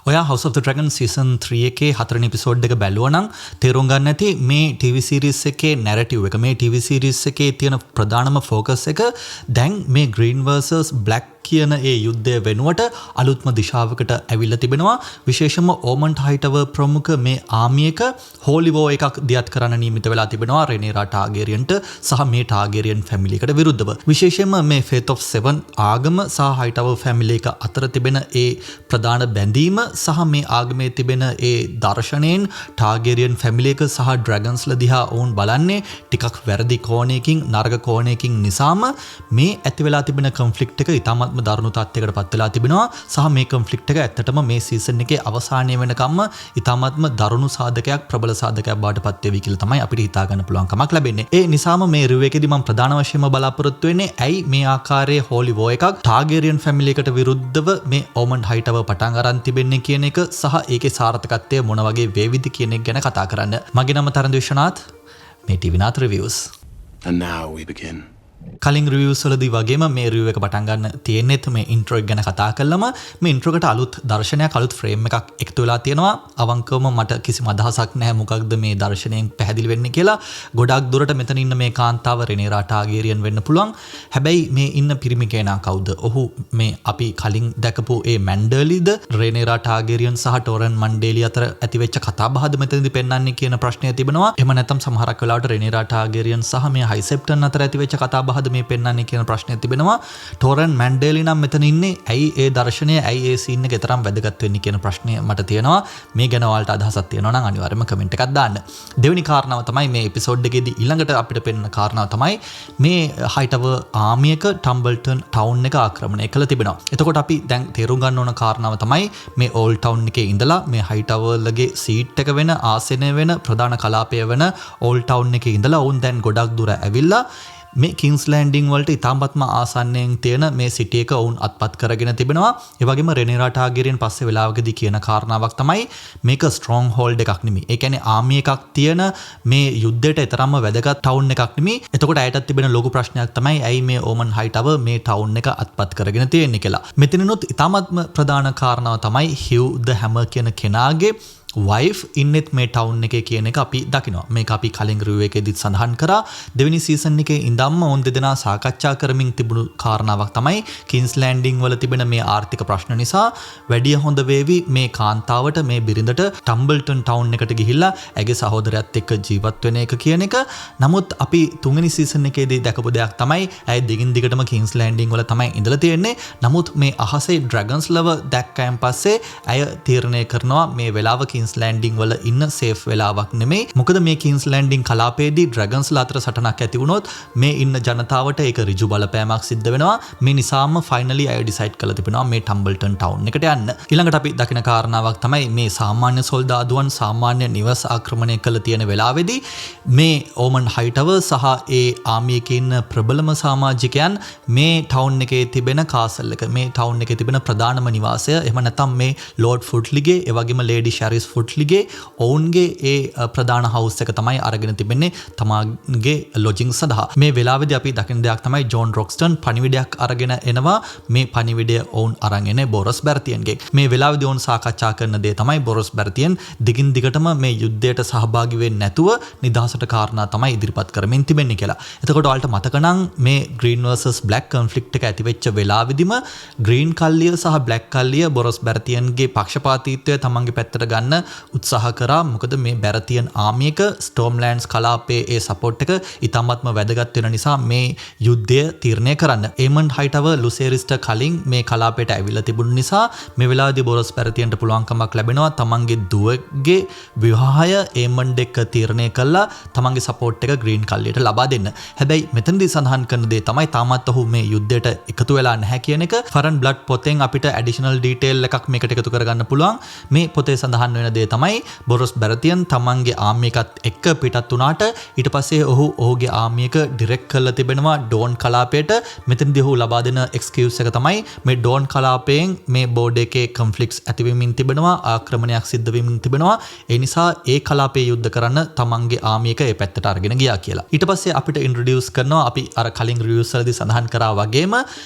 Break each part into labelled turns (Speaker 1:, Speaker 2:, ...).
Speaker 1: ඔයා House of the Dragon season 3 එකේ හතරවෙනි එපිසෝඩ් එක බැලුවා නම් තේරුම් ගන්න ඇති මේ TV series එකේ නැරටිව් එක, මේ TV series එකේ තියෙන ප්‍රධානම ෆෝකස් එක දැන් මේ Green versus Black කියන ඒ යුද්ධය වෙනුවට අලුත්ම දිශාවකට ඇවිල්ලා තිබෙනවා. විශේෂයෙන්ම ඕමන්ඩ් හයිටවර් ප්‍රමුඛ මේ ආමි එක හෝලි වෝ එකක් දියත් කරන්න නියමිත වෙලා තිබෙනවා රෙනේරා ටාගේරියන්ට සහ මේ ටාගේරියන් ෆැමිලි එකට විරුද්ධව. විශේෂයෙන්ම මේ Faith of Seven ආගම සහ හයිටවර් ෆැමිලි එක අතර තිබෙන ඒ ප්‍රධාන බැඳීම සහ මේ ආගමේ තිබෙන ඒ දර්ශනයෙන් ටාගේරියන් ෆැමිලි එක සහ ඩ්‍රැගන්ස්ලා දිහා ඔවුන් බලන්නේ ටිකක් වැරදි කෝණයකින්, නරක කෝණයකින් නිසාම මේ ඇති වෙලා තිබෙන කොන්ෆ්ලික්ට් එක ඉතාමත්ම දරුණු තත්ත්වයකට පත් වෙලා තිබෙනවා. සහ මේ කොන්ෆ්ලික්ට් එක ඇත්තටම මේ සීසන් එකේ අවසානය වෙනකම්ම ඉතාමත්ම දරුණු සාධකයක්, ප්‍රබල සාධකයක් බවට පත් වෙවි කියලා තමයි අපිට හිතා ගන්න පුළුවන්කමක් ලැබෙන්නේ. ඒ නිසාම මේ රිව්යු එකේදී මම ප්‍රධාන වශයෙන්ම බලාපොරොත්තු වෙන්නේ ඇයි මේ ආකාරයේ හෝලි වෝ එකක් ටාගේරියන් ෆැමිලි එකට විරුද්ධව මේ ඕමන්ඩ් හයිටවර් පටන් අරන් තිබෙන්නේ කියන එක සහ ඒකේ සාර්ථකත්වය මොන වගේ වේවිද කියන එක ගැන කතා කරන්න. මගේ නම තරඳ විශ්වනාත්. මේ TV Nath reviews.
Speaker 2: And now we begin.
Speaker 1: කලින් රිවිව්ස් වලදී වගේම මේ රිවිව් එක පටන් ගන්න තියෙන්නේත් මේ ඉන්ට්‍රෝ එක ගැන කතා කළම. මේ ඉන්ට්‍රෝ එකට අලුත් දර්ශනයක්, අලුත් ෆ්‍රේම් එකක් එකතු වෙලා තියෙනවා. අවංකවම මට කිසිම අදහසක් නැහැ මොකක්ද මේ දර්ශනයෙන් පැහැදිලි වෙන්නේ කියලා. ගොඩක් දුරට මෙතන ඉන්න මේ කාන්තාව රෙනේරා ටාගේරියන් වෙන්න පුළුවන්. හැබැයි මේ ඉන්න පිරිමි කෙනා කවුද? ඔහු මේ අපි කලින් දැකපු ඒ මැන්ඩර්ලිද? රෙනේරා ටාගේරියන් සහ ටෝරන් මන්ඩේලි අතර ඇතිවෙච්ච කතාබහද මෙතනදී පෙන්වන්නේ කියන ප්‍රශ්නය තිබෙනවා. එහෙම නැත්නම් සමහරක් වෙලාවට රෙනේරා ටාගේරියන් සහ මේ හයිසෙප්ටන් අතර ඇතිවෙච්ච කතාබහද මේ පෙන්වන්නේ කියන ප්‍රශ්නය තිබෙනවා. ටෝරන් මැන්ඩේලි නම් මෙතන ඉන්නේ ඇයි, ඒ දර්ශනය ඇයි, ඒ සීන් එක තරම් වැදගත් වෙන්නේ කියන ප්‍රශ්නය මට තියෙනවා. මේ ගැන ඔයාලට අදහසක් තියෙනවා නම් අනිවාර්යයෙන්ම කමෙන්ට් එකක් දාන්න. දෙවෙනි කාරණාව තමයි, මේ එපිසෝඩ් එකේදී ඊළඟට අපිට පෙන්වන කාරණාව තමයි මේ හයිටවර් ආමි එක ටම්බල්ටන් ටවුන් එක ආක්‍රමණය කළ තිබෙනවා. එතකොට අපි දැන් තේරුම් ගන්න ඕන කාරණාව තමයි මේ ඕල්ඩ් ටවුන් එකේ ඉඳලා මේ හයිටවර්ලගේ සීට් එක වෙන, ආසනය වෙන, ප්‍රධාන කලාපය වෙන ඕල්ඩ් ටවුන් එකේ ඉඳලා ඔවුන් දැන් ගොඩක් දුර ඇවිල්ලා මේ කිංස් ලෑන්ඩින් වලට ඉතාමත්ම ආසන්නයෙන් තියෙන මේ සිටි එක ඔවුන් අත්පත් කරගෙන තිබෙනවා. ඒ වගේම රෙනේරා ටාගේරියන් පස්සේ වෙලාවකදී කියන කාරණාවක් තමයි මේක ස්ට්‍රෝං හෝල්ඩ් එකක් නෙමෙයි. ඒ කියන්නේ ආමි එකක් තියෙන මේ යුද්ධයට තරම්ම වැදගත් ටවුන් එකක් නෙමෙයි. එතකොට ඇයටත් තිබෙන ලොකු ප්‍රශ්නයක් තමයි ඇයි මේ ඕමන් හයිටවර් මේ ටවුන් එක අත්පත් කරගෙන තියෙන්නේ කියලා. මෙතනිනුත් ඉතාමත්ම ප්‍රධාන කාරණාව තමයි හිව් ද හැමර් කියන කෙනාගේ වයිෆ් ඉන්නෙත් මේ ටවුන් එකේ කියන එක අපි දකිනවා. මේක අපි කලින් රිවිව් එකේදීත් සඳහන් කරා. දෙවෙනි සීසන් එකේ ඉඳන්ම ඔවුන් දෙදෙනා සාකච්ඡා කරමින් තිබුණු කාරණාවක් තමයි කින්ස් ලෑන්ඩින් වල තිබෙන මේ ආර්ථික ප්‍රශ්න නිසා වැඩිය හොඳ වේවි මේ කාන්තාවට, මේ බිරිඳට ටම්බල්ටන් ටවුන් එකට ගිහිල්ලා ඇගේ සහෝදරයත් එක්ක ජීවත් වෙන එක කියන එක. නමුත් අපි තුන්වෙනි සීසන් එකේදී දැකපු දෙයක් තමයි ඇය දිගින් දිගටම කින්ස් ලෑන්ඩින් වල තමයි ඉඳලා තියෙන්නේ. නමුත් මේ අහසේ ඩ්‍රැගන්ස් ලව දැක්කයන් පස්සේ ඇය තීරණය කරනවා මේ වෙලාව කින්ස් ලෑන්ඩින් වල ඉන්න සේෆ් වෙලාවක් නෙමෙයි. මොකද මේ කින්ස් ලෑන්ඩින් කලාපයේදී ඩ්‍රැගන්ස්ලා අතර සටනක් ඇති වුණොත් මේ ඉන්න ජනතාවට ඒක ඍජු බලපෑමක් සිද්ධ වෙනවා. මේ නිසාම ෆයිනලි ඇය ඩිසයිඩ් කරලා තිබෙනවා මේ ටම්බල්ටන් ටවුන් එකට යන්න. ඊළඟට අපි දකින කාරණාවක් තමයි මේ සාමාන්‍ය සොල්දාදුවන් සාමාන්‍ය නිවස් ආක්‍රමණය කළ තියෙන වෙලාවේදී මේ ඕමන් හයිටවර් සහ ඒ ආමි එකේ ඉන්න ප්‍රබලම සමාජිකයන් මේ ටවුන් එකේ තිබෙන කාසල් එක, මේ ටවුන් එකේ තිබෙන ප්‍රධානම නිවාසය, එහෙම නැත්නම් මේ ලෝඩ් ෆුට්ලිගේ, ඒ වගේම ලේඩි ශැරිස් ෆුට්ලිගේ ඔවුන්ගේ ඒ ප්‍රධාන හවුස් එක තමයි අරගෙන තිබෙන්නේ තමාගේ ලොජිං සඳහා. මේ වෙලාවේදී අපි දකින දෙයක් තමයි ජෝන් රොක්ස්ටන් පණිවිඩයක් අරගෙන එනවා. මේ පණිවිඩය ඔවුන් අරන් එන්නේ බොරස් බැරතියන්ගෙන්. මේ වෙලාවේදී ඔවුන් සාකච්ඡා කරන දේ තමයි බොරස් බැරතියන් දිගින් දිගටම මේ යුද්ධයට සහභාගී වෙන්නේ නැතුව නිදහසට කාරණා තමයි ඉදිරිපත් කරමින් තිබෙන්නේ කියලා. එතකොට ඔයාලට මතක නම් මේ ග්‍රීන් වර්සස් බ්ලැක් කොන්ෆ්ලික්ට් එක ඇති වෙච්ච වෙලාවෙදිම ග්‍රීන් කල්ලිය සහ බ්ලැක් කල්ලිය බොරස් බැරතියන්ගේ පක්ෂපාතීත්වය තමන්ගේ පැත්තට ගන්න උත්සාහ කරා. මොකද මේ බැරතියන් ආමි එක ස්ටෝම්ලෑන්ඩ්ස් කලාපයේ ඒ සපෝට් එක ඉතාමත්ම වැදගත් වෙන නිසා මේ යුද්ධය තීරණය කරන්න. ඒමන්ඩ් හයිටවර් ලුසේරිස්ට කලින් මේ කලාපයට ඇවිල්ලා තිබුණු නිසා මේ වෙලාවේදී බොරස් බැරතියන්ට පුළුවන්කමක් ලැබෙනවා තමන්ගේ දුවගේ විවාහය ඒමන්ඩ් එක්ක තීරණය කළා තමන්ගේ සපෝට් එක ග්‍රීන් කල්ලියට ලබා දෙන්න. හැබැයි මෙතනදී සඳහන් කරන දේ තමයි තාමත් ඔහු මේ යුද්ධයට එකතු වෙලා නැහැ කියන එක. ෆයර් ඇන්ඩ් බ්ලඩ් පොතෙන් අපිට ඇඩිෂනල් ඩීටේල් එකක් මේකට එකතු කරගන්න පුළුවන්. මේ පොතේ සඳහන් වෙන වෙන දේ තමයි බොරොස් බැරතියන් තමන්ගේ ආමි එකත් එක්ක පිටත් වුණාට ඊට පස්සේ ඔහු ඔහුගේ ආමි එක ඩිරෙක්ට් කරලා තිබෙනවා ඩෝන් කලාපයට. මෙතනදී ඔහු ලබා දෙන එක්ස්කියුස් එක තමයි මේ ඩෝන් කලාපයෙන් මේ බෝඩර් එකේ කොන්ෆ්ලික්ට්ස් ඇතිවෙමින් තිබෙනවා, ආක්‍රමණයක් සිද්ධ වෙමින් තිබෙනවා. ඒ නිසා ඒ කලාපයේ යුද්ධ කරන්න තමන්ගේ ආමි එක ඒ පැත්තට අරගෙන ගියා කියලා. ඊට පස්සේ අපිට ඉන්ට්‍රොඩියුස් කරනවා අපි අර කලින් රිවිව්ස් වලදී සඳහන් කරා වගේම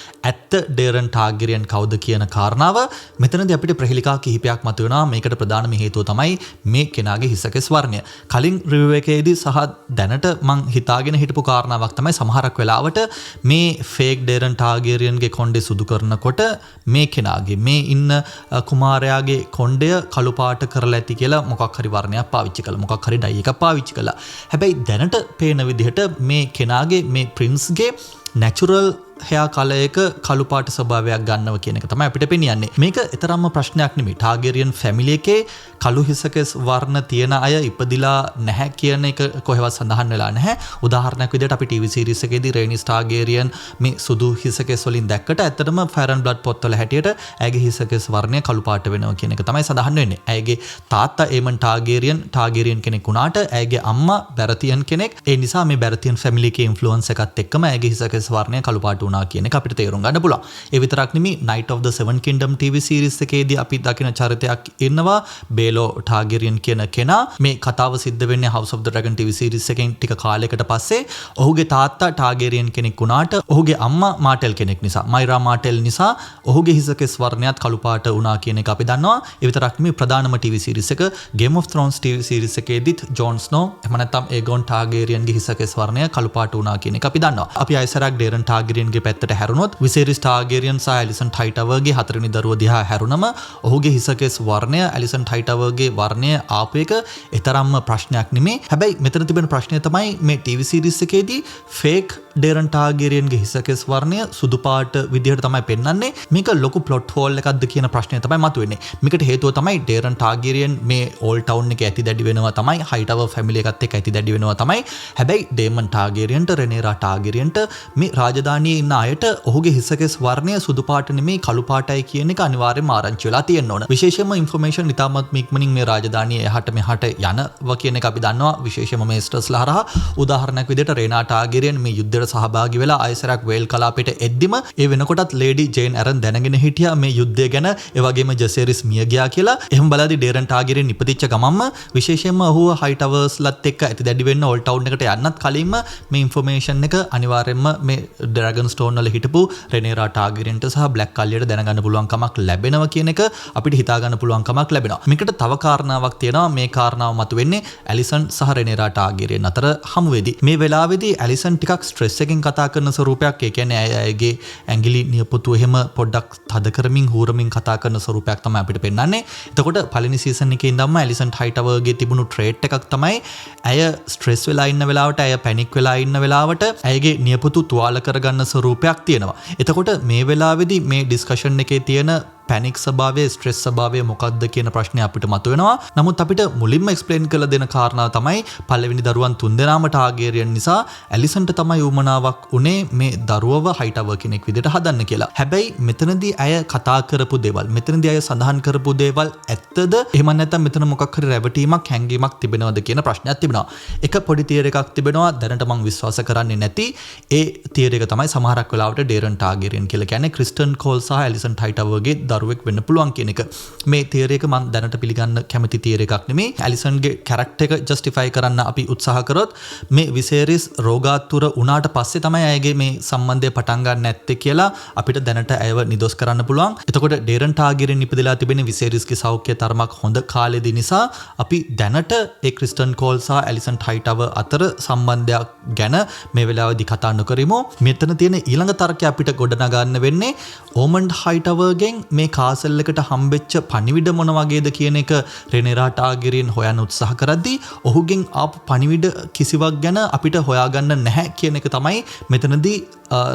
Speaker 1: ඇත්ත ඩේරන් ටාගරියන් කවුද කියන කාරණාව. මෙතනදී අපිට ප්‍රහෙලිකා කිහිපයක් මතුවෙනවා. මේකට ප්‍රධානම හේතුව තමයි මේ කෙනාගේ හිසකෙස් වර්ණය. කලින් රිවිව් එකේදී සහ දැනට මං හිතාගෙන හිටපු කාරණාවක් තමයි සමහරක් වෙලාවට මේ ෆේක් ඩේරන් ටාගරියන්ගේ කොණ්ඩේ සුදු කරනකොට මේ කෙනාගේ මේ ඉන්න කුමාරයාගේ කොණ්ඩය කළු පාට කරලා ඇති කියලා මොකක් හරි වර්ණයක් පාවිච්චි කළා, මොකක් හරි ඩයි එකක් පාවිච්චි කළා. හැබැයි දැනට පේන විදිහට මේ කෙනාගේ මේ ප්‍රින්ස්ගේ නැචරල් හෙයා කලර් එක කළු පාට ස්වභාවයක් ගන්නව කියන එක තමයි අපිට පෙනියන්නේ. මේක එතරම්ම ප්‍රශ්නයක් නෙමෙයි. ටාගරියන් ෆැමිලි එකේ කළු හිසකෙස් වර්ණ තියෙන අය ඉපදිලා නැහැ කියන එක කොහෙවත් සඳහන් වෙලා නැහැ. උදාහරණයක් විදිහට අපි ටීවී සීරීස් එකේදී රේනිස් ටාගරියන් මේ සුදු හිසකෙස් වලින් දැක්කට ඇත්තටම ෆයර් ඇන්ඩ් බ්ලඩ් පොත්වල හැටියට ඇයගේ හිසකෙස් වර්ණය කළු පාට වෙනවා කියන එක තමයි සඳහන් වෙන්නේ. ඇයගේ තාත්තා ඒමන් ටාගරියන් ටාගරියන් කෙනෙක් වුණාට ඇයගේ අම්මා බැරතියන් කෙනෙක්. ඒ නිසා මේ බැරතියන් ෆැමිලි එකේ ඉන්ෆ්ලුවන්ස් එකත් එක්කම ඇයගේ හිසකෙස් වර්ණය කළු පාට වුණා කියන එක අපිට තේරුම් ගන්න පුළුවන්. ඒ විතරක් නෙමෙයි, Knight of the Seven Kingdom TV series එකේදී අපි දකින චරිතයක් ඉන්නවා බේලෝ ටාගරියන් කියන කෙනා. මේ කතාව සිද්ධ වෙන්නේ House of the Dragon TV series එකෙන් ටික කාලයකට පස්සේ. ඔහුගේ තාත්තා ටාගරියන් කෙනෙක් වුණාට ඔහුගේ අම්මා මාටෙල් කෙනෙක් නිසා, මයිරා මාටෙල් නිසා ඔහුගේ හිසකෙස් වර්ණයත් කළු පාට වුණා කියන එක අපි දන්නවා. ඒ විතරක් නෙමෙයි, ප්‍රධානම TV series එක Game of Thrones TV series එකේදීත් ජොන් ස්නෝ එහෙම නැත්නම් ඒගොන් ටාගරියන්ගේ හිසකෙස් වර්ණය කළු පාට වුණා කියන එක අපි දන්නවා. අපි ආයෙසරක් ඩේරන් ටාගරියන්ගේ පැත්තට හැරුණොත් විසේරිස් ටාගරියන් සහ ඇලිසන්ට් හයිටවර්ගේ හතරවෙනි දරුව දිහා හැරුණම ඔහුගේ හිසකෙස් වර්ණය ඇලිසන්ට් හයිටවර්ගේ වර්ණය ආපු එක එතරම්ම ප්‍රශ්නයක් නෙමෙයි. හැබැයි මෙතන තිබෙන ප්‍රශ්නය තමයි මේ ටීවී සීරීස් එකේදී ෆේක් ඩේරන් ටාගරියන්ගේ හිසකෙස් වර්ණය සුදු පාට විදිහට තමයි පෙන්වන්නේ. මේක ලොකු ප්ලොට් හෝල් එකක්ද කියන ප්‍රශ්නය තමයි මතුවෙන්නේ. මේකට හේතුව තමයි ඩේරන් ටාගරියන් මේ ඕල්ඩ් ටවුන් එකේ ඇති දැඩි වෙනවා තමයි, හයිටවර් ෆැමිලි එකත් එක්ක ඇති දැඩි වෙනවා තමයි. හැබැයි ඩේමන් ටාගරියන්ට, රෙනේරා ටාගරියන්ට, මේ රාජධානියේ ඉන්න අයට ඔහුගේ හිසකෙස් වර්ණය සුදු පාට නෙමෙයි කළු පාටයි කියන එක අනිවාර්යයෙන්ම ආරංචි වෙලා තියෙන්න ඕන. විශේෂයෙන්ම ඉන්ෆර්මේෂන් ඉතාමත් ඉක්මනින් මේ රාජධානියේ එහාට මෙහාට යනවා කියන එක අපි දන්නවා, විශේෂයෙන්ම මේස්ටර්ස්ලා හරහා. උදාහරණයක් විදිහට රේනා ටාගරියන් මේ යුද්ධයට සහභාගී වෙලා ආයෙසරක් වේල් කලාපෙට එද්දිම ඒ වෙනකොටත් ලේඩි ජේන් ඇරන් දැනගෙන හිටියා මේ යුද්ධය ගැන, ඒ වගේම ජසේරිස් මිය ගියා කියලා. එහෙම බලද්දි ඩේරන් ටාගරියන් ඉපදිච්ච ගමන්ම විශේෂයෙන්ම ඔහුව හයිටවර්ස්ලත් එක්ක ඇති දැඩි වෙන්න ඕල්ඩ් ටවුන් එකට යන්නත් කලින්ම මේ ඉන්ෆර්මේෂන් එක අනිවාර්යයෙන්ම මේ ඩ්‍රැගන් ස්ටෝන් වල හිටපු රෙනේරා ටාගරියන්ට සහ බ්ලැක් කල්ලියට දැනගන්න පුළුවන් කමක් ලැබෙනවා කියන එක අපිට හිතා ගන්න පුළුවන් කමක් ලැබෙනවා. මේකට තව කාරණාවක් තියෙනවා. මේ කාරණාව මතුවෙන්නේ ඇලිසන් සහ රෙනේරා ටාගරියන් අතර හමුවේදී. මේ වෙලාවේදී ඇලිසන් ටිකක් ස්ට්‍රෙස් එකෙන් කතා කරන ස්වරූපයක්, ඒ කියන්නේ ඇය ඇයගේ ඇඟිලි නියපොතු එහෙම පොඩ්ඩක් තද කරමින් හූරමින් කතා කරන ස්වරූපයක් තමයි අපිට පෙන්වන්නේ. එතකොට පළවෙනි සීසන් එකේ ඉඳන්ම ඇලිසන් හයිටවර්ගේ තිබුණු ට්‍රේට් එකක් තමයි ඇය ස්ට්‍රෙස් වෙලා ඉන්න වෙලාවට, ඇය පැනික් වෙලා ඉන්න වෙලාවට ඇයගේ නියපොතු තුවාල කරගන්න ස්වරූපයක් තියෙනවා. එතකොට මේ වෙලාවේදී මේ ඩිස්කෂන් එකේ තියෙන පැනික් ස්වභාවය, ස්ට්‍රෙස් ස්වභාවය මොකක්ද කියන ප්‍රශ්නය අපිට මතුවෙනවා. නමුත් අපිට මුලින්ම එක්ස්ප්ලেইন කරලා දෙන කාරණාව තමයි පළවෙනි දරුවන් තුන්දෙනාම ටාගේරියන් නිසා ඇලිසන්ට තමයි උවමනාවක් උනේ මේ දරුවව හයිටවර් කෙනෙක් විදිහට හදන්න කියලා. හැබැයි මෙතනදී ඇය කතා කරපු දේවල්, මෙතනදී ඇය සඳහන් කරපු දේවල් ඇත්තද? එහෙම නැත්නම් මෙතන මොකක් හරි රැවටීමක්, හැංගීමක් තිබෙනවද කියන ප්‍රශ්නයක් තිබෙනවා. එක පොඩි තියරි එකක් තිබෙනවා දැනට මං විශ්වාස කරන්නේ නැති. ඒ තියරි එක තමයි සමහරක් වෙලාවට ඩේරන් ටාගේරියන් කියලා කියන්නේ ක්‍රිස්ටන් කෝල් සහ ඇලිසන් හයිටවර්ගේ දරුවෙක් වෙන්න පුළුවන් කියන එක. මේ තියරි එක මං දැනට පිළිගන්න කැමති තියරි එකක් නෙමෙයි. ඇලිසන්ගේ කැරක්ටර් එක ජස්ටිෆයි කරන්න අපි උත්සාහ කරොත් මේ විසේරිස් රෝගාතුර වුණාට පස්සේ තමයි ඇයගේ මේ සම්බන්ධය පටන් ගන්න ඇත්තේ කියලා අපිට දැනට ඇයව නිදොස් කරන්න පුළුවන්. එතකොට ඩේරන් ටාගේරියන් ඉපදලා තිබෙන විසේරිස්ගේ සෞඛ්‍ය තරමක් හොඳ කාලෙදී නිසා අපි දැනට ඒ ක්‍රිස්ටන් කෝල් සහ ඇලිසන් හයිටවර් අතර සම්බන්ධයක් ගැන මේ වෙලාවේදී කතා නොකරමු. මෙතන තියෙන ඊළඟ තර්කය අපිට ගොඩනගන්න වෙන්නේ ඕමන්ඩ් හයිටවර්ගෙන් මේ කාසල් එකට හම්බෙච්ච පණිවිඩ මොන වගේද කියන එක රෙනේරා ටාගේරියන් හොයන්න උත්සාහ කරද්දී ඔහුගෙන් ආපු පණිවිඩ කිසිවක් ගැන අපිට හොයාගන්න නැහැ කියන එක තමයි මෙතනදී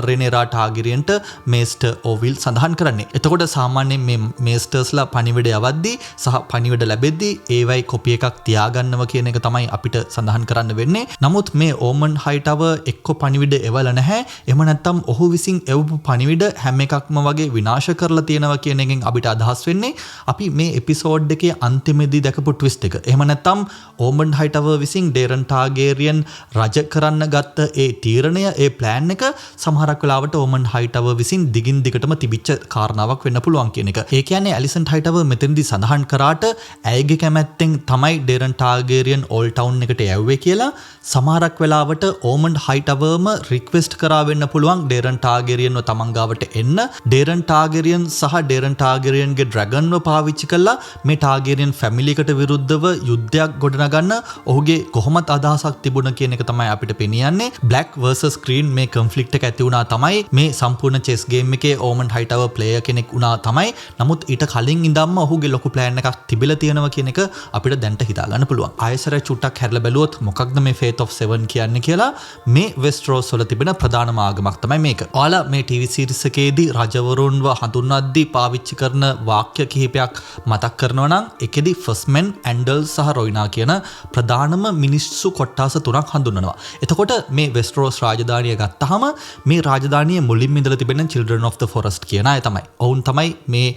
Speaker 1: රෙනේරා ටාගේරියන්ට මේස්ටර් ඕවිල් සඳහන් කරන්නේ. එතකොට සාමාන්‍යයෙන් මේ මේස්ටර්ස්ලා පණිවිඩ යවද්දී සහ පණිවිඩ ලැබෙද්දී ඒවයි කොපි එකක් තියාගන්නව කියන එක තමයි අපිට සඳහන් කරන්න වෙන්නේ. නමුත් මේ ඕමන් හයිටවර් එක්ක පණිවිඩ එවලා නැහැ. එහෙම නැත්නම් ඔහු විසින් එවපු පණිවිඩ හැම එකක්ම වගේ විනාශ කරලා තියෙනවා කියන කියන එකෙන් අපිට අදහස් වෙන්නේ අපි මේ එපිසෝඩ් එකේ අන්තිමේදී දැකපු ට්විස්ට් එක. එහෙම නැත්නම් ඕමන්ඩ් හයිටවර් විසින් ඩේරන් ටාගේරියන් රජ කරන්න ගත්ත ඒ තීරණය, ඒ ප්ලෑන් එක සමහරක් වෙලාවට ඕමන්ඩ් හයිටවර් විසින් දිගින් දිගටම තිබිච්ච කාරණාවක් වෙන්න පුළුවන් කියන එක. ඒ කියන්නේ ඇලිසන්ට් හයිටවර් මෙතනදී සඳහන් කරාට ඇයගේ කැමැත්තෙන් තමයි ඩේරන් ටාගේරියන් ඕල්ඩ් ටවුන් එකට යැව්වේ කියලා, සමහරක් වෙලාවට ඕමන්ඩ් හයිටවර්ම රික්වෙස්ට් කරා වෙන්න පුළුවන් ඩේරන් ටාගේරියන්ව තමන් ගාවට එන්න. ඩේරන් ටාගේරියන් සහ ඩේරන් ටාගේරියන්ගේ ඩ්‍රැගන්ව පාවිච්චි කළා මේ ටාගේරියන් ෆැමිලි එකට විරුද්ධව යුද්ධයක් ගොඩනගන්න ඔහුගේ කොහොමත් අදහසක් තිබුණ කියන එක තමයි අපිට පෙනියන්නේ. බ්ලැක් වර්සස් ග්‍රීන් මේ කොන්ෆ්ලික්ට් එක ඇති වුණා තමයි. මේ සම්පූර්ණ චෙස් ගේම් එකේ ඕමන්ඩ් හයිටවර් ප්ලේයර් කෙනෙක් වුණා තමයි. නමුත් ඊට කලින් ඉඳන්ම ඔහුගේ ලොකු ප්ලෑන් එකක් තිබිලා තියෙනවා කියන එක අපිට දැන්ට හිතා ගන්න පුළුවන්. ආයෙසර චුට්ටක් හැරලා බැලුවොත් මොකක්ද මේ Faith of Seven කියන්නේ කියලා, මේ වෙස්ටරෝස් වල තිබෙන ප්‍රධානම ආගමක් තමයි මේක. ඔයාලා මේ ටීවී සීරීස් එකේදී රජවරුන්ව හඳුන්වද්දී පාවිච්චි කරන වාක්‍ය කිහිපයක් මතක් කරනවා නම්, ඒකෙදි ෆස්ට් මෙන්, ඇන්ඩල් සහ රොයිනා කියන ප්‍රධානම මිනිස්සු කොට්ටාස තුනක් හඳුන්වනවා. එතකොට මේ වෙස්ටරෝස් රාජධානිය ගත්තාම මේ රාජධානිය මුලින්ම ඉඳලා තිබෙන Children of the Forest කියන අය තමයි. ඔවුන් තමයි මේ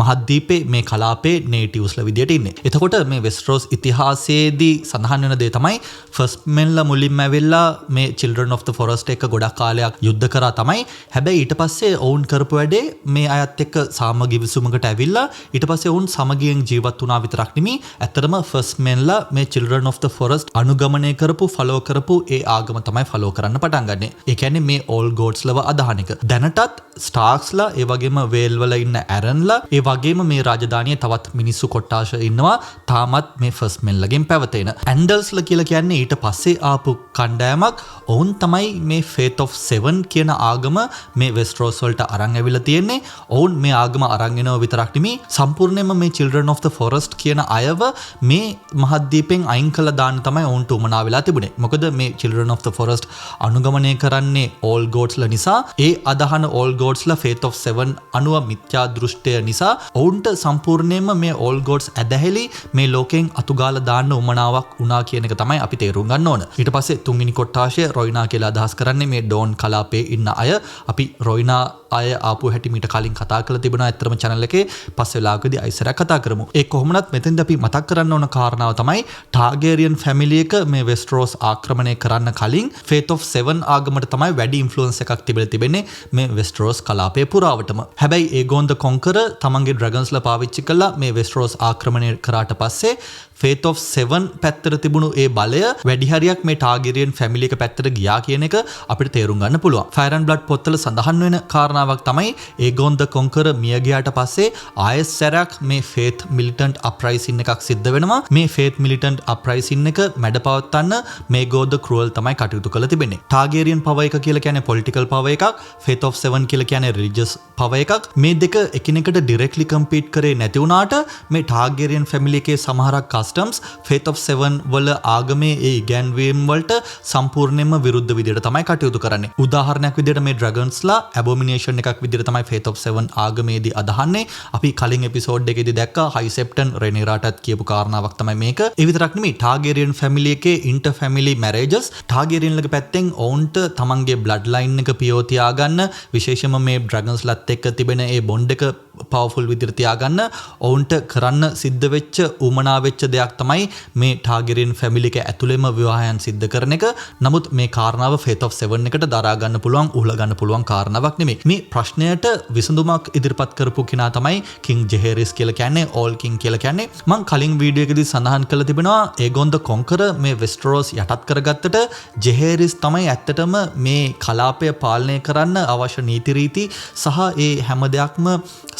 Speaker 1: මහද්වීපේ, මේ කලාපේ නේටිව්ස්ලා විදියට ඉන්නේ. එතකොට මේ වෙස්ටරෝස් ඉතිහාසයේදී සඳහන් වෙන දේ තමයි ෆස්ට් මෙන්ලා මුලින්ම ඇවිල්ලා මේ Children of the Forest එක ගොඩක් කාලයක් යුද්ධ කරා තමයි. හැබැයි ඊට පස්සේ ඔවුන් කරපු වැඩේ මේ අයත් එක්ක සාම ගිවිසුමකට ඇවිල්ලා ඊට පස්සේ ඔවුන් සමගියෙන් ජීවත් වුණා විතරක් නෙමෙයි, ඇත්තටම ෆස්ට් මෙන්ලා මේ Children of the Forest අනුගමනය කරපු, ෆලෝ කරපු ඒ ආගම තමයි ෆලෝ කරන්න පටන් ගන්නෙ. ඒ කියන්නේ මේ ඕල් ගෝඩ්ස් ලව අදහන එක. දැනටත් ස්ටාර්ක්ස්ලා, ඒ වගේම වේල් වල ඉන්න ඇරන්ලා, ඒ වගේම මේ රාජධානියේ තවත් මිනිස්සු කොට්ටාශ ඉන්නවා තාමත් මේ ෆස්ට් මෙන්ලගෙන් පැවතෙන. ඇන්ඩල්ස්ලා කියලා කියන්නේ ඊට පස්සේ ආපු කණ්ඩායමක්. ඔවුන් තමයි මේ Faith of Seven කියන ආගම මේ වෙස්ටරෝස් වලට අරන් ඇවිල්ලා තියෙන්නේ. ඔවුන් මේ ආගම අරන් එනව විතරක් නෙමෙයි, සම්පූර්ණයෙන්ම මේ Children of the Forest කියන අයව මේ මහද්වීපෙන් අයින් කළා දාන්න තමයි ඔවුන්ට උවමනා වෙලා තිබුණේ. මොකද මේ Children of the Forest අනුගමනය කරන්නේ Old Godsලා නිසා, ඒ අදහන Old Godsලා Faith of Seven අනුව මිත්‍යා දෘෂ්ටය නිසා ඔවුන්ට සම්පූර්ණයෙන්ම මේ Old Gods ඇදහිලි මේ ලෝකෙන් අතුගාලා දාන්න උවමනාවක් වුණා කියන එක තමයි අපි තේරුම් ගන්න ඕන. ඊට පස්සේ තුන්වෙනි කොට්ටාශය රොයිනා කියලා අදහස් කරන්නේ මේ ඩෝන් කලාපේ ඉන්න අය. අපි රොයිනා අය ආපු හැටි මීට කලින් කතා කරලා තිබුණා ඇත්තටම channel එකේ. පස්සේ වෙලාවකදී අයිසරයක් කතා කරමු. ඒ කොහොමනත් මෙතෙන්ද අපි මතක් කරන්න ඕන කාරණාව තමයි ටාගේරියන් ෆැමිලි එක මේ වෙස්ටරෝස් ආක්‍රමණය කරන්න කලින් Faith of Seven ආගමට තමයි වැඩි ඉන්ෆ්ලුවන්ස් එකක් තිබිලා තිබෙන්නේ මේ වෙස්ටරෝස් කලාපය පුරාවටම. හැබැයි ඒගෝන් ද කොන්කරර් තමන්ගේ ඩ්‍රැගන්ස්ලා පාවිච්චි කළා මේ වෙස්ටරෝස් ආක්‍රමණය කරාට පස්සේ Faith of Seven පැත්තට තිබුණු ඒ බලය වැඩි හරියක් මේ ටාගේරියන් ෆැමිලි එක පැත්තට ගියා කියන එක අපිට තේරුම් ගන්න පුළුවන්. Fire and Blood පොත්වල සඳහන් වෙන කාරණාවක් තමයි ඒගෝන් ද කොන්කරර් මිය ගියාට පස්සේ ආයෙත් සැරයක් මේ Faith Militant Uprising එකක් සිද්ධ වෙනවා. මේ Faith Militant Uprising එක මැඩපවත්වන්න මේගෝ ද ක්‍රූවල් තමයි කටයුතු කරලා තිබෙන්නේ. ටාගේරියන් පවර් එක කියලා කියන්නේ පොලිටිකල් පවර් එකක්, Faith of Seven කියලා කියන්නේ රිලිජියස් පවර් එකක්. මේ දෙක එකිනෙකට ඩිරෙක්ට්ලි කම්පීට් කරේ නැති වුණාට මේ ටාගේරියන් ෆැමිලි එකේ සමහරක් කස්ටම්ස් Faith of Seven වල ආගමේ ඒ ඉගැන්වීම් වලට සම්පූර්ණයෙන්ම විරුද්ධ විදිහට තමයි කටයුතු කරන්නේ. උදාහරණයක් විදිහට මේ ඩ්‍රැගන්ස්ලා ඇබොමිනේෂන් එකක් විදිහට තමයි Faith of Seven ආගමේදී අදහන්නේ. අපි කලින් එපිසෝඩ් එකේදී දැක්කා හයි සෙප්ටන් රෙනේරාටත් කියපු කාරණාවක් තමයි මේක. ඒ විතරක් නෙමෙයි, ටාගේරියන් ෆැමිලි එකේ ඉන්ටර් ෆැමිලි මැරේජස්, ටාගේරියන්ලගේ පැත්තෙන් ඔවුන්ට තමන්ගේ බ්ලඩ් ලයින් එක පියෝ තියාගන්න, විශේෂයෙන්ම මේ ඩ්‍රැගන්ස්ලත් එක්ක තිබෙන ඒ බොන්ඩ් එක පවර්ෆුල් විදිහට තියාගන්න ඔවුන්ට කරන්න සිද්ධ වෙච්ච, උවමනා වෙච්ච දෙයක් තමයි මේ ටාගේරියන් ෆැමිලි එක ඇතුළෙම විවාහයන් සිද්ධ කරන එක. නමුත් මේ කාරණාව Faith of Seven එකට දරා ගන්න පුළුවන්, උහුල ගන්න පුළුවන් කාරණාවක් නෙමෙයි. මේ ප්‍රශ්නයට විසඳුමක් ඉදිරිපත් කරපු කෙනා තමයි කිං ජෙහෙරිස් කියලා කියන්නේ, ඕල් කිං කියලා කියන්නේ. මං කලින් වීඩියෝ එකේදී සඳහන් කරලා තිබෙනවා ඒගොන් ද කොන්කරර් මේ වෙස්ටරෝස් යටත් කරගත්තට ජෙහෙරිස් තමයි ඇත්තටම මේ කලාපය පාලනය කරන්න අවශ්‍ය නීති රීති සහ ඒ හැම දෙයක්ම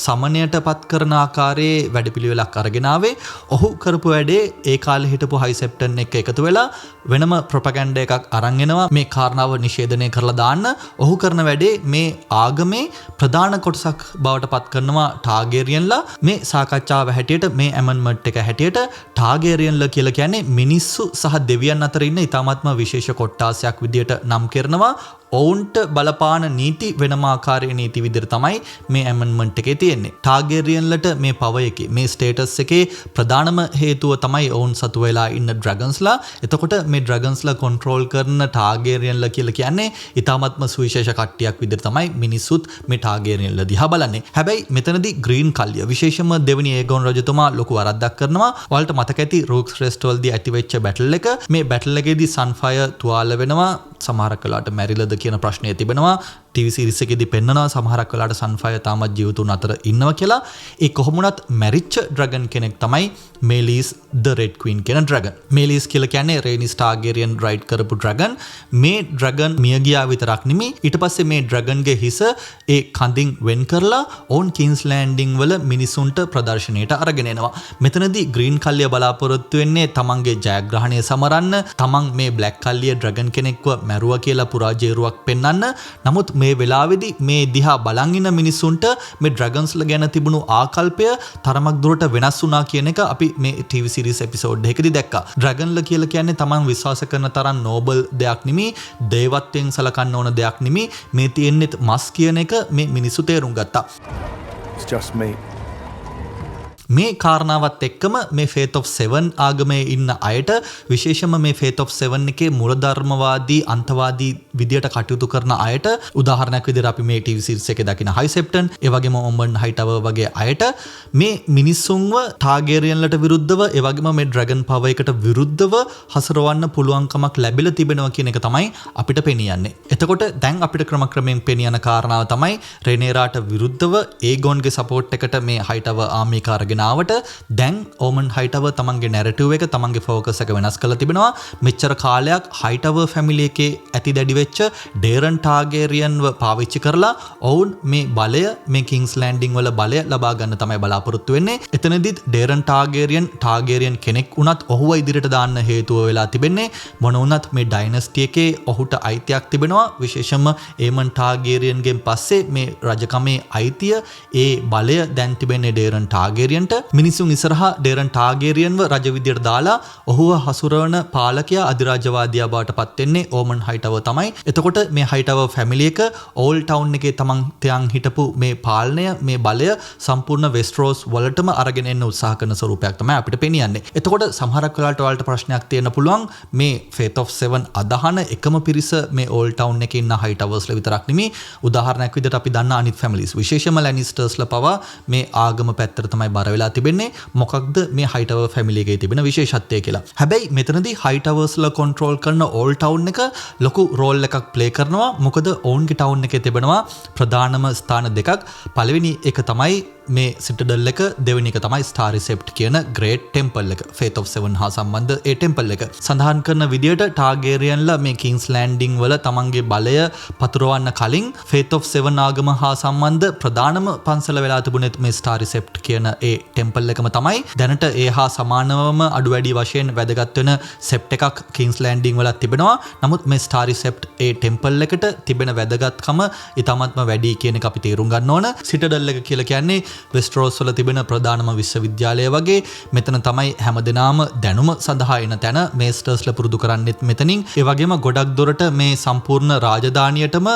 Speaker 1: සමනයට පත් කරන ආකාරයේ වැඩපිළිවෙලක් අරගෙන ආවේ. ඔහු කරපු වැඩේ ඒ කාලේ හිටපු හයි සෙප්ටන් එක්ක එකතු වෙලා වෙනම ප්‍රොපගැන්ඩා එකක් අරන් එනවා මේ කාරණාව නිෂේධනය කරලා දාන්න. ඔහු කරන වැඩේ මේ ආගමේ ප්‍රධාන කොටසක් බවට පත් කරනවා ටාගේරියන්ලා. මේ සාකච්ඡාව හැටියට, මේ ඇමන්ඩ්මන්ට් එක හැටියට ටාගේරියන්ලා කියලා කියන්නේ මිනිස්සු සහ දෙවියන් අතර ඉන්න ඉතාමත්ම විශේෂ කොට්ටාසයක් විදියට නම් කරනවා. ඔවුන්ට බලපාන නීති වෙනම ආකාරයේ නීති විදිහට තමයි මේ ඇමන්ඩ්මන්ට් එකේ තියෙන්නේ. ටාගේරියන්ලට මේ පවර් එකේ, මේ ස්ටේටස් එකේ ප්‍රධානම හේතුව තමයි ඔවුන් සතු වෙලා ඉන්න ඩ්‍රැගන්ස්ලා. එතකොට මේ ඩ්‍රැගන්ස්ලා කොන්ට්‍රෝල් කරන ටාගේරියන්ලා කියලා කියන්නේ ඉතාමත්ම සුවිශේෂ කට්ටියක් විදිහට තමයි මිනිස්සුත් මේ ටාගේරියන්ලා දිහා බලන්නේ. හැබැයි මෙතනදී ග්‍රීන් කල්ලිය, විශේෂයෙන්ම දෙවෙනි ඒගොන් රජතුමා ලොකු වරද්දක් කරනවා. ඔයාලට මතක ඇති රූක්ස් රෙස්ට් වලදී ඇතිවෙච්ච බැටල් එක. මේ බැටල් එකේදී සන්ෆයර් තුවාල වෙනවා. සමහරක් වෙලාවට මැරිලද කියන ප්‍රශ්නය තිබෙනවා. ටීවී සීරීස් එකේදී පෙන්නනවා සමහරක් වෙලාවට සන්ෆයර් තාමත් ජීවතුන් අතර ඉන්නවා කියලා. ඒ කොහොම වුණත් මැරිච්ච ඩ්‍රැගන් කෙනෙක් තමයි මේලීස් ද රෙඩ් ක්වීන් කියන ඩ්‍රැගන්. මේලීස් කියලා කියන්නේ රේනිස් ටාගේරියන් රයිඩ් කරපු ඩ්‍රැගන්. මේ ඩ්‍රැගන් මිය ගියා විතරක් නෙමෙයි, ඊට පස්සේ මේ ඩ්‍රැගන්ගේ හිස ඒ කඳින් වෙන් කරලා ඔවුන් කින්ස් ලෑන්ඩින් වල මිනිසුන්ට ප්‍රදර්ශනයට අරගෙන එනවා. මෙතනදී ග්‍රීන් කල්ලිය බලාපොරොත්තු වෙන්නේ තමන්ගේ ජයග්‍රහණය සමරන්න, තමන් මේ බ්ලැක් කල්ලිය ඩ්‍රැගන් කෙනෙක්ව මැරුවා කියලා පුරාජේරුවක් පෙන්වන්න. නමුත් මේ වෙලාවේදී මේ දිහා බලන් ඉන්න මිනිසුන්ට මේ ඩ්‍රැගන්ස්ලා ගැන තිබුණු ආකල්පය තරමක් දුරට වෙනස් වුණා කියන එක අපි මේ ටීවී සීරීස් එපිසෝඩ් එකකදී දැක්කා. ඩ්‍රැගන්ලා කියලා කියන්නේ තමන් විශ්වාස කරන තරම් නෝබල් දෙයක් නෙමෙයි, දේවත්වයෙන් සලකන්න ඕන දෙයක් නෙමෙයි. මේ තියෙන්නේ මස් කියන එක මේ මිනිස්සු තේරුම් ගත්තා.
Speaker 2: It's just me.
Speaker 1: මේ කාරණාවත් එක්කම මේ Faith of Seven ආගමේ ඉන්න අයට, විශේෂයෙන්ම මේ Faith of Seven එකේ මූලධර්මවාදී අන්තවාදී විදියට කටයුතු කරන අයට, උදාහරණයක් විදිහට අපි මේ ටීවී සීරීස් එකේ දකින හයිසෙප්ටන්, ඒ වගේම ඔම්බන් හයිටවර් වගේ අයට මේ මිනිස්සුන්ව ටාගේරියන්ලට විරුද්ධව, ඒ වගේම මේ ඩ්‍රැගන් පවර් එකට විරුද්ධව හසුරවන්න පුළුවන්කමක් ලැබිලා තිබෙනවා කියන එක තමයි අපිට පෙනී යන්නේ. එතකොට දැන් අපිට ක්‍රමක්‍රමයෙන් පෙනී යන කාරණාව තමයි රෙනේරාට විරුද්ධව ඒගොන්ගේ සපෝට් එකට මේ හයිටවර් ආමි එක අරගෙන ආවට දැන් ඕමන් හයිටවර් තමන්ගේ නැරටිව් එක, තමන්ගේ ෆෝකස් එක වෙනස් කරලා තිබෙනවා. මෙච්චර කාලයක් හයිටවර් ෆැමිලි එකේ ඇති දැඩි වෙච්ච ඩේරන් ටාගේරියන්ව පාවිච්චි කරලා ඔවුන් මේ බලය, මේ කිංස් ලෑන්ඩින් වල බලය ලබා ගන්න තමයි බලාපොරොත්තු වෙන්නේ. එතනදිත් ඩේරන් ටාගේරියන් ටාගේරියන් කෙනෙක් වුණත් ඔහුව ඉදිරියට දාන්න හේතුව වෙලා තිබෙන්නේ මොන වුණත් මේ ඩයිනස්ටි එකේ ඔහුට අයිතියක් තිබෙනවා. විශේෂයෙන්ම ඒමන් ටාගේරියන්ගෙන් පස්සේ මේ රජකමේ අයිතිය, ඒ බලය දැන් තිබෙන්නේ ඩේරන් ටාගේරියන්ට. මිනිසුන් ඉස්සරහා ඩේරන් ටාගේරියන්ව රජ විදියට දාලා ඔහුව හසුරවන පාලකයා, අධිරාජ්‍යවාදියා බවට පත් වෙන්නේ ඕමන් හයිටවර් තමයි. එතකොට මේ හයිටවර් ෆැමිලි එක ඕල්ඩ් ටවුන් එකේ තමන් තියන් හිටපු මේ පාලනය, මේ බලය සම්පූර්ණ වෙස්ටරෝස් වලටම අරගෙන එන්න උත්සාහ කරන ස්වරූපයක් තමයි අපිට පෙනියන්නේ. එතකොට සමහරක් වෙලාවට ඔයාලට ප්‍රශ්නයක් තියෙන්න පුළුවන් මේ Faith of Seven අදහන එකම පිරිස මේ ඕල්ඩ් ටවුන් එකේ ඉන්න හයිටවර්ස්ලා විතරක් නෙමෙයි. උදාහරණයක් විදිහට අපි දන්න අනිත් ෆැමිලිස්, විශේෂයෙන්ම ලැනිස්ටර්ස්ලා පවා මේ ආගම පැත්තට තමයි බර වෙලා තිබෙන්නේ. මොකක්ද මේ හයිටවර් ෆැමිලි එකේ තිබෙන විශේෂත්වය කියලා. හැබැයි මෙතනදී හයිටවර්ස්ලා කන්ට්‍රෝල් කරන ඕල්ඩ් ටවුන් එක ලොකු රෝල් එකක් ප්ලේ කරනවා. මොකද ඔවුන්ගේ ටවුන් එකේ තිබෙනවා ප්‍රධානම ස්ථාන දෙකක්. පළවෙනි එක තමයි මේ සිටඩල් එක, දෙවෙනි එක තමයි ස්ටාරි සෙප්ට් කියන ග්‍රේට් ටෙම්පල් එක. Faith of Seven හා සම්බන්ධ ඒ ටෙම්පල් එක. සඳහන් කරන විදියට ටාගේරියන්ලා මේ කිංස් ලෑන්ඩින් වල තමන්ගේ බලය පතුරවන්න කලින් Faith of Seven ආගම හා සම්බන්ධ ප්‍රධානම පන්සල වෙලා තිබුණෙත් මේ ස්ටාරි සෙප්ට් කියන ඒ ටෙම්පල් එකම තමයි. දැනට ඒ හා සමානවම අඩු වැඩි වශයෙන් වැදගත් වෙන සෙප්ට් එකක් කිංස් ලෑන්ඩින් වලත් තිබෙනවා. නමුත් මේ ස්ටාරි සෙප්ට් ඒ ටෙම්පල් එකට තිබෙන වැදගත්කම ඉතාමත්ම වැඩි කියන එක අපි තේරුම් ගන්න ඕන. සිටඩල් එක කියලා කියන්නේ වෙස්ටරෝස් වල තිබෙන ප්‍රධානම විශ්වවිද්‍යාලය වගේ. මෙතන තමයි හැමදෙනාම දැනුම සඳහා එන තැන. මේස්ටර්ස්ලා පුරුදු කරන්නෙත් මෙතනින්. ඒ වගේම ගොඩක් දුරට මේ සම්පූර්ණ රාජධානියටම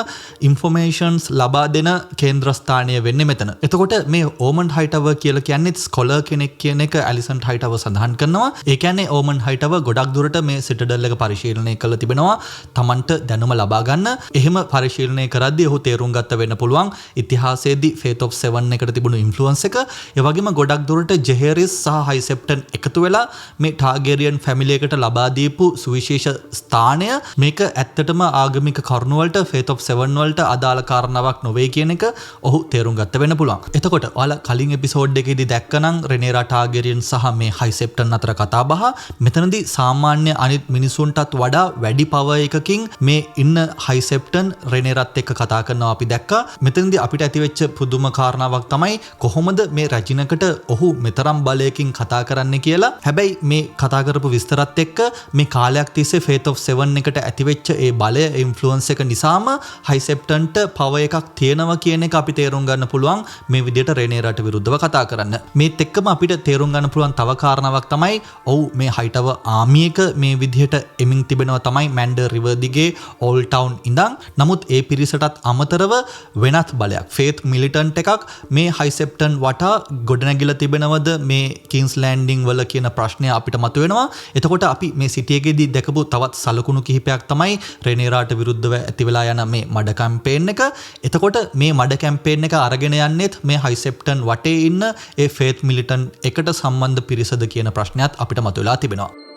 Speaker 1: ඉන්ෆර්මේෂන්ස් ලබා දෙන කේන්ද්‍රස්ථානය වෙන්නේ මෙතන. එතකොට මේ ඕමන් හයිටවර් කියලා කියන්නේ ස්කොලර් කෙනෙක් කියන එක ඇලිසන්ට් හයිටවර් සඳහන් කරනවා. ඒ කියන්නේ ඕමන් හයිටවර් ගොඩක් දුරට මේ සිටඩල් එක පරිශීලනය කරලා තිබෙනවා තමන්ට දැනුම ලබා ගන්න. එහෙම පරිශීලනය කරද්දී ඔහු තේරුම් ගත්ත වෙන්න පුළුවන් ඉතිහාසයේදී Faith of Seven එකට තිබුණු ඉන්ෆ්ලුවන්ස් එක. ඒ වගේම ගොඩක් දුරට ජෙහෙරිස් සහ හයිසෙප්ටන් එකතු වෙලා මේ ටාගේරියන් ෆැමිලි එකට ලබා දීපු සුවිශේෂ ස්ථානය, මේක ඇත්තටම ආගමික කරුණු වලට, Faith of Seven වලට අදාළ කාරණාවක් නොවේ කියන එක ඔහු තේරුම් ගත්ත වෙන්න පුළුවන්. එතකොට ඔයාලා කලින් එපිසෝඩ් එකේදී දැක්කනම් රෙනේරා ටාගේරියන් සහ මේ හයිසෙප්ටන් අතර කතාබහ, මෙතනදී සාමාන්‍ය අනිත් මිනිසුන්ටත් වඩා වැඩි පවර් එකකින් මේ ඉන්න හයිසෙප්ටන් රෙනේරත් එක්ක කතා කරනවා අපි දැක්කා. මෙතනදී අපිට ඇතිවෙච්ච පුදුම කාරණාවක් තමයි කොහොමද මේ රැජිනකට ඔහු මෙතරම් බලයකින් කතා කරන්න කියලා. හැබැයි මේ කතා කරපු විස්තරත් එක්ක මේ කාලයක් තිස්සේ ෆේත් ඔෆ් සෙවන් එකට ඇතිවෙච්ච ඒ බලය, ඉන්ෆ්ලුවන්ස් එක නිසාම හයිසෙප්ටන්ට පවර් එකක් තියෙනවා කියන එක අපි තේරුම් ගන්න පුළුවන් මේ විදිහට රේනේරාට විරුද්ධව කතා කරන්න. මේත් එක්කම අපිට තේරුම් ගන්න පුළුවන් තව කාරණාවක් තමයි, ඔව්, මේ හයිටවර් ආමි එක මේ විදිහට එමින් තිබෙනවා තමයි මැන්ඩර් රිවර් දිගේ ඕල්ඩ් ටවුන් ඉඳන්. නමුත් ඒ පිරිසටත් අමතරව වෙනත් බලයක්, ෆේත් මිලිටන්ට් එකක් මේ හයිසෙප්ටන් වටා ගොඩනැගිලා තිබෙනවද මේ කින්ස් ලෑන්ඩින් වල කියන ප්‍රශ්නය අපිට මතුවෙනවා. එතකොට අපි මේ සිටි එකේදී දැකපු තවත් සලකුණු කිහිපයක් තමයි රෙනේරාට විරුද්ධව ඇති වෙලා යන මේ මඩ කැම්පේන් එක. එතකොට මේ මඩ කැම්පේන් එක අරගෙන යන්නෙත් මේ හයිසෙප්ටන් වටේ ඉන්න ඒ ෆේත් මිලිටන් එකට සම්බන්ධ පිරිසද කියන ප්‍රශ්නයත් අපිට මතුවලා තිබෙනවා.